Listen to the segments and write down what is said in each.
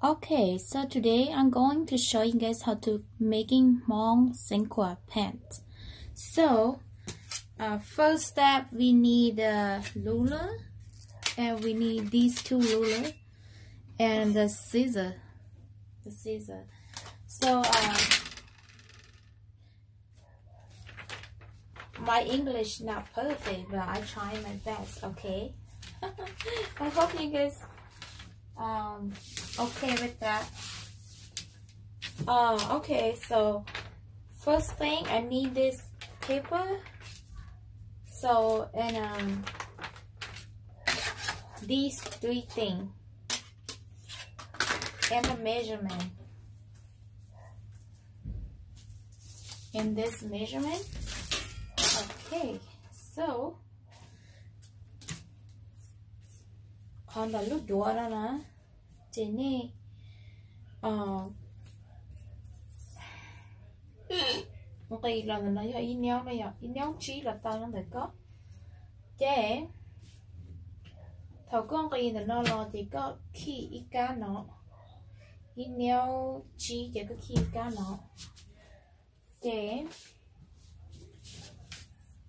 Okay, so today I'm going to show you guys how to making Hmong xeev khuam pants. So, uh, first step we need a ruler, and we need these two ruler and the scissor, the scissor. So, uh, my English not perfect, but I try my best, okay? I hope you guys um okay with that. Uh, okay, so first thing I need this paper. So, and um these three things and the measurement. And this measurement. Okay, so qhov ntawm lub duav no na, ces nej nqis los ntawm no yog ib nyob no yom, ib nyob tsib los tau no ntawm koj. Ces thaum koj nqis ntawm no los ces koj khij ib kab no, ib nyob tsib ces koj khij ib kab no. Ces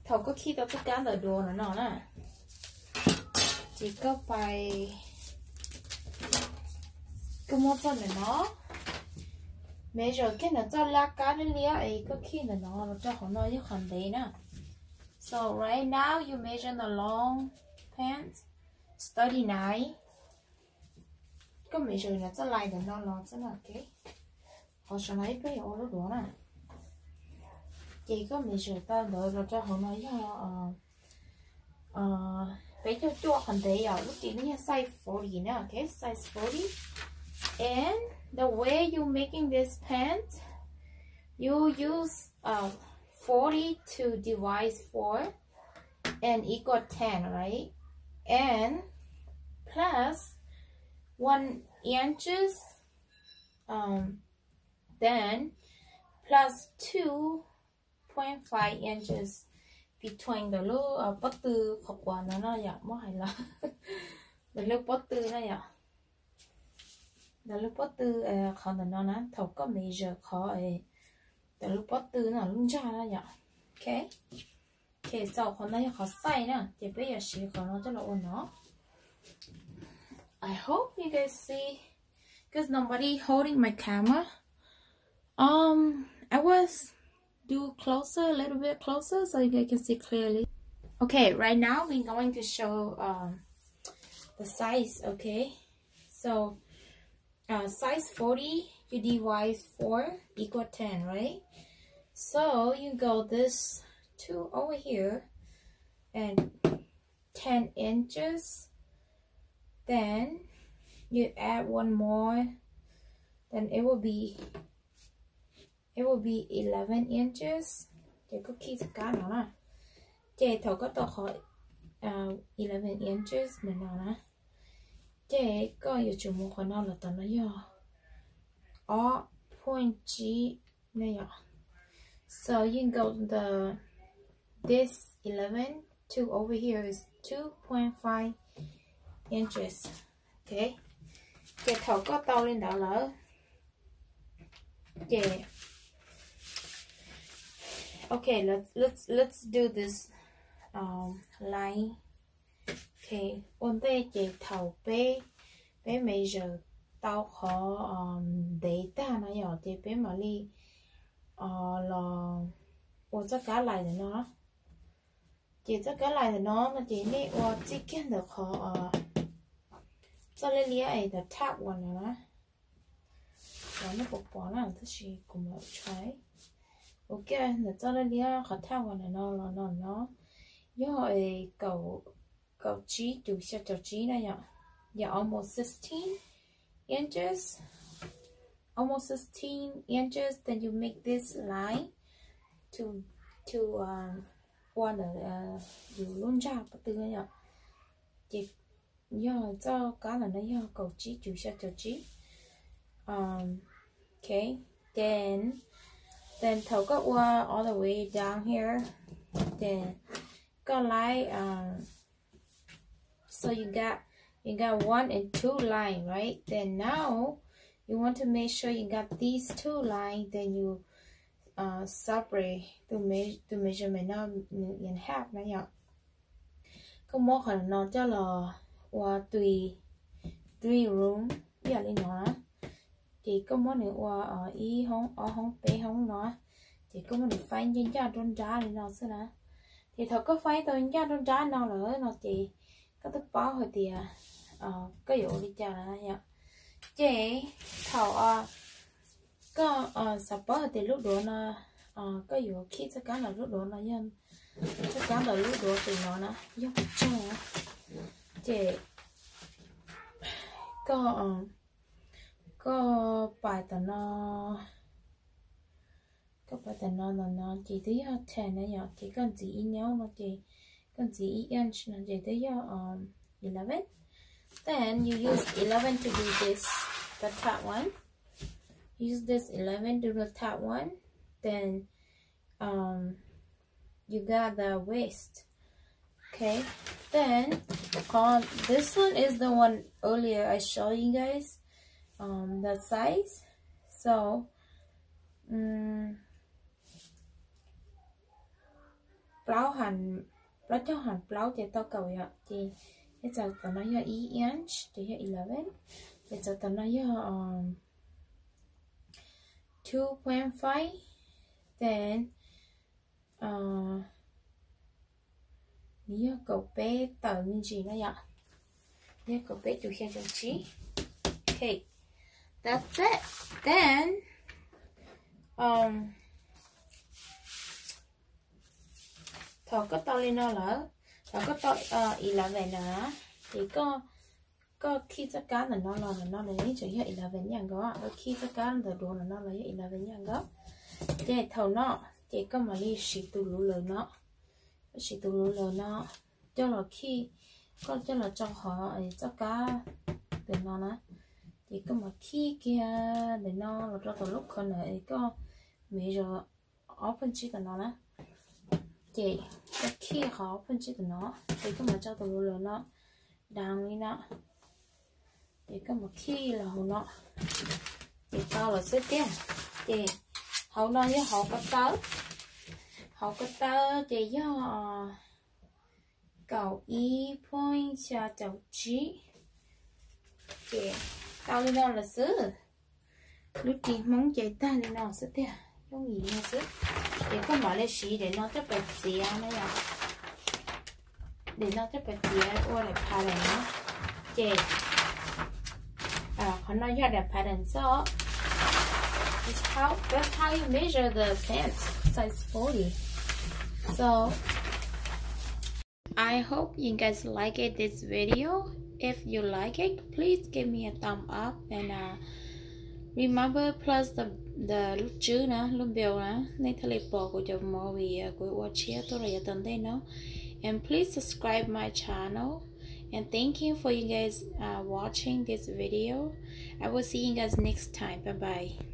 thaum koj khij tau tej kab ntawm duav no no na, ces koj pais, koj muab txoj ntawm no, measure kiag ntawm txoj laj kab liab liab es koj khij ntawm no los rau hauv no yog qhov ntev na. So right now you measure the long pants thirty-nine. Koj measure ntawm txoj lais ntawm no los txoj no, okay. Qhov saum no ib pliag yuav ua lub duav na. Ces koj measure tau ntawd los rau hauv no yog peb caug cuaj qhov ntev yom, lub tim no yog size forty na, okay, size forty. And the way you making this pants, you use uh, forty to divide four and equal ten, right? And plus one inches, um, then plus two point five inches between ntawm lub pob tw qhov quav no no yom, muab hais los ntawm lub pob tw no yom, ntawm lub pob tw, qhov ntawm no na, thaum koj measure qhov ntawm lub pob tw no lub ntsag no yom. Okay, so qhov no yog qhov size na, ces peb yuav siv qhov no coj los ua no. I hope you guys see, because nobody holding my camera. Um, I was do closer, a little bit closer, so you guys can see clearly. Okay, right now we're going to show um the size. Okay, so uh, size forty, you divide four equal ten, right? So you go this two over here and ten inches. Then you add one more. Then it will be it will be eleven inches. Ces koj khij txoj kab no na. Ces thaum koj tau qhov eleven inches ntawm no na, ces koj yuav tsum mus qhov no los tom no yog ob point tsib ne yom. So you can go the this eleven to over here is two point five inches. Okay, ces thaum koj tau li ntawd lawm ces okay, let's let's let's do this um, line. Okay, ua ntej ces thaum peb peb measure tau qhov ntev tag no yom, ces peb mam li los ua txoj kab lais ntawm no. Ces txoj kab lais ntawm no no ces nej ua txij kiag ntawm qhov txoj liab liab es the top one no na. Cov nej puas pom na, tab sis kuv mam try. Ua kiag ntawm txoj liab liab qhov top one no los no no yog kaum tsib cuv xya caum tsib na yom. Yeah, almost sixteen inches. Almost sixteen inches, then you make this line to to ua ntawm yus lub ntsag pob tw yom. Ces yog txoj kab ntawm no yog kaum tsib cuv xya caum tsib. Okay, then then thaum koj ua all the way down here, then koj laib So you got you got one and two line, right? Then now you want to make sure you got these two lines, then you uh, separate tus me- tus measurement no nws in half na yom. Koj muab qhov no coj los ua three three room ib yam li no na. Ces koj muab nws ua ib hoob ob hoob peb hoob no, ces koj muab nws faib ncaj ncaj nruab nrab li no xwb na. Ces thaum koj faib tau ncaj nruab nrab no lawm no ces koj twb paub hais tias koj yuav ua li cas lawm yom. Ces thaum koj xav paub hais tias lub duav no koj yuav khij txoj kab ntawm lub duav no yog txoj kab ntawm lub duav tim no na yog puas tsawg na, ces koj koj pais tom no, koj pais tom no ntawm no ces twb yog ten na yom, ces koj ntxiv ib nyob no ces koj ntxiv ib inch no ces twb yog eleven. Then you use eleven to do this, the top one. Use this eleven to the top one. Then um, you got the waist. Okay, then uh, this one is the one earlier I showed you guys um, the size. So um, plaub plaub caug ham plaub ces tau kaum yom, ces txawm tom no yog ib inch ces yog eleven, ces txawm tom no yog two point five, then nws yog kaum peb tawm me ntsis na yom, yog kaum peb cum xya caum tsib. Okay, that's it. Then um, thaum koj tau li no lawm, thaum koj tau eleven lawm na, ces koj khij txoj kab ntawm no los ntawm no los yeej tseem yog eleven ib yam nkaus, koj khij txoj kab ntawm duav ntawm no los yog eleven ib yam nkaus. Ces thaum no ces koj mam li siv tus luv lawm no, koj siv tus luv lawm no coj los khij, koj coj los tso hauv txoj kab ntawm no na, ces koj mam khij kiag ntawm no los rau tom lub corner es koj measure ob pheej tsib tom no na, ces koj khij qhov ob pheej tsib tom no, ces koj mam tso tus luv lawm no down li no, ces koj mam khij los hauv no, ces tau lawm xwb tiag. Ces hauv no yog hauv ko taw, hauv ko taw ces yog kaum ib point xya caum tsib. Ces tau li no lawm xwb. Lub ris Hmoob ces tag li no xwb tiag, yooj yim no xwb. Ces koj mam li siv daim no coj pais txiav na yom. Daim no coj pais txiav ua daim pattern na. Ces qhov no yog daim pattern xwb. That's how you measure the pants size forty. So I hope you guys like it, this video. If you like it, please give me a thumb up and uh, remember plus the the lub tswb na, lub bell na, nej thiaj li pom kuv cov movie kuv ua tshiab tuaj rau yav tom ntej no. And please subscribe my channel. And thank you for you guys uh, watching this video. I will see you guys next time. Bye bye.